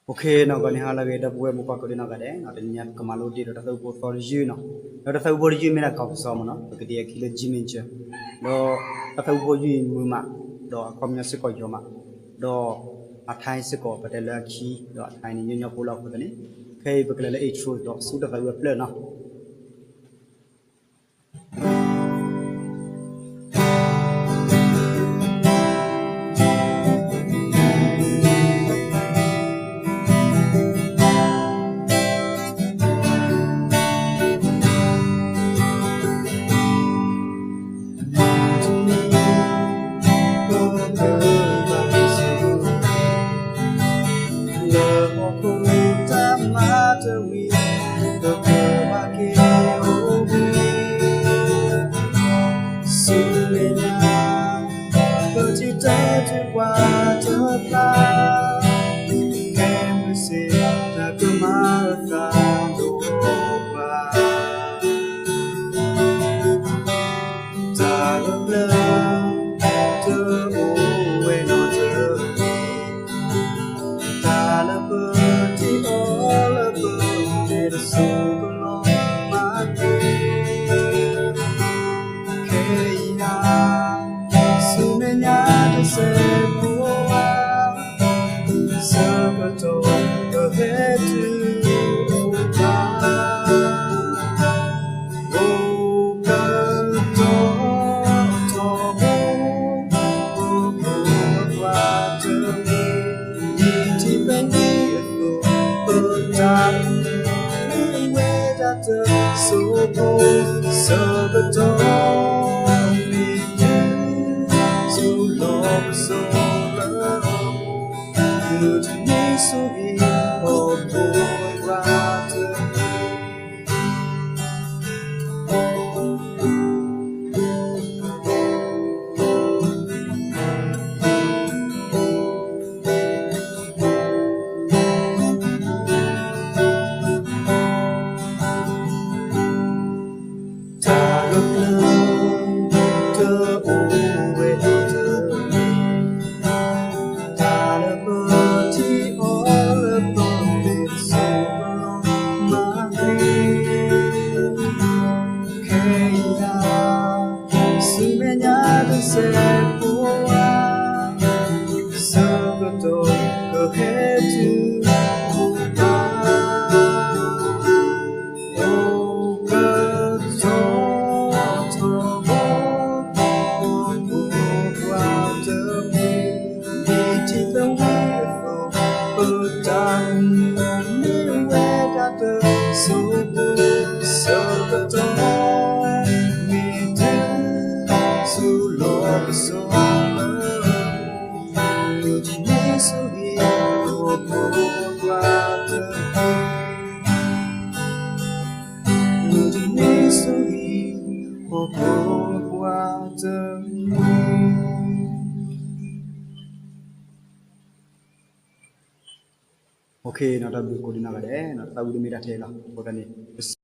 Ok, နီၢ်ဂီၤန့ၣ်ဟါလၢအဂ့ၤ ဒီပုၢ်ဝဲၢ်မိၢ်ပၢ်ကိးဒံနီၢ်ဂၤဒဲး, တနံၤအံၤပကမၤလိဒ့ၣ်ဒီးတၢ်သးဝံၣ်ဖိသီတယုၢ်နီၤ, ဒီးတၢ်သးဝံၣ်ဖိတယုၢ်မ့ၢ်ဒၣ် ကီၢ်ပစီမ့ၢ်နီၤ, ပကဒ့အခံလၢ G major, ဒီးတၢ်သးဝံၣ်ဖိတယုၢ်အံၤမုာ်မး, ဒီးအခီပညီစ့ၢ်ကီးယိာ်မး, ဒီးအထါစ့ၢ်ကီးပတဲလၢအခံ, ဒီးအထါအံၤန့ၣ်ညီညီဖိလီၤအဃိသတးန့ၣ်, ခဲအံၤပကလဲၤလၢ intro ဒီးဆူတၢ်သးဝံၣ်အပျဲၢ်နီၤ. လၢဟီၣ်ခိၣ်တၢ်မၤတဝံၤ, ဒီးကဘၣ်က့ၤအိၣ်ဘှံး, ဆူမဲာ်ညါ, ပထံၣ်တၢ်ထုကဖၣ်တဖျါ, ကဲမုာ်စ့ၢ်တၢ်ကမၤအသးဒီးပှၤ တၢ်လၢပျၢၤ တအိၣ်ဝဲနီတမံၤ, တၢ်လၢပထံၣ်အီၤလၢပမဲာ် တစိကလီၤမၤက့ၤ, ခဲအံၤ ဆူမဲာ်ညါတစဲးဖိဧါ, ဆၢကတီၢ်ကဟဲတုၤအိၣ်ပှၤ, အိၣ်ကတီၢ်ထီဘိ ဟီၣ်ခိၣ်ပှၤတမံၤ, ဒ်ထံသဝံအသိး ပတၢ် မ့ၢ်ဝဲဒၣ်တစိၢ်ဖိ, ဆၢကတီၢ်မ့ၢ်တုၤ ဆူလီၢ်ပစိာ်လၢအအိၣ်, မုၢ်တနံၤဆူဟံၣ် ဟီၣ်ခိၣ်ပှၤတမံၤ တၢ်လၢပျၢၤ တအိၣ်ဝဲနီတမံၤ, တၢ်လၢပထံၣ်အီၤလၢပမဲာ် တစိကလီၤမၤက့ၤ, ခဲအံၤ ဆူမဲာ်ညါတစဲးဖိဧါ, ဆၢကတီၢ်ကဟဲတုၤအိၣ်ပှၤ, အိၣ်ကတီၢ်ထီဘိ ဟီၣ်ခိၣ်ပှၤတမံၤ, ဒ်ထံသဝံအသိး ပတၢ်အိၣ်မူ မ့ၢ်ဝဲဒၣ်တစိၢ်ဖိ, ဆၢကတီၢ်မ့ၢ်တုၤ ဆူလီၢ်ပစိာ်လၢအအိၣ်, မုၢ်တနံၤဆူဟံၣ် ဟီၣ်ခိၣ်ပှၤတမံၤ, မုၢ်တနံၤဆူဟံၣ် ဟီၣ်ခိၣ်ပှၤတမံၤ. Ok, နီၢ်တၢ်ဘျုးကိးဒံနီၢ်ဂၤဒဲး, နီၢ်တၢ်သးဝံၣ်တမ့ၢ်တၢ်ထဲလီၤ. အဃိသတးန့ၣ် ပစံး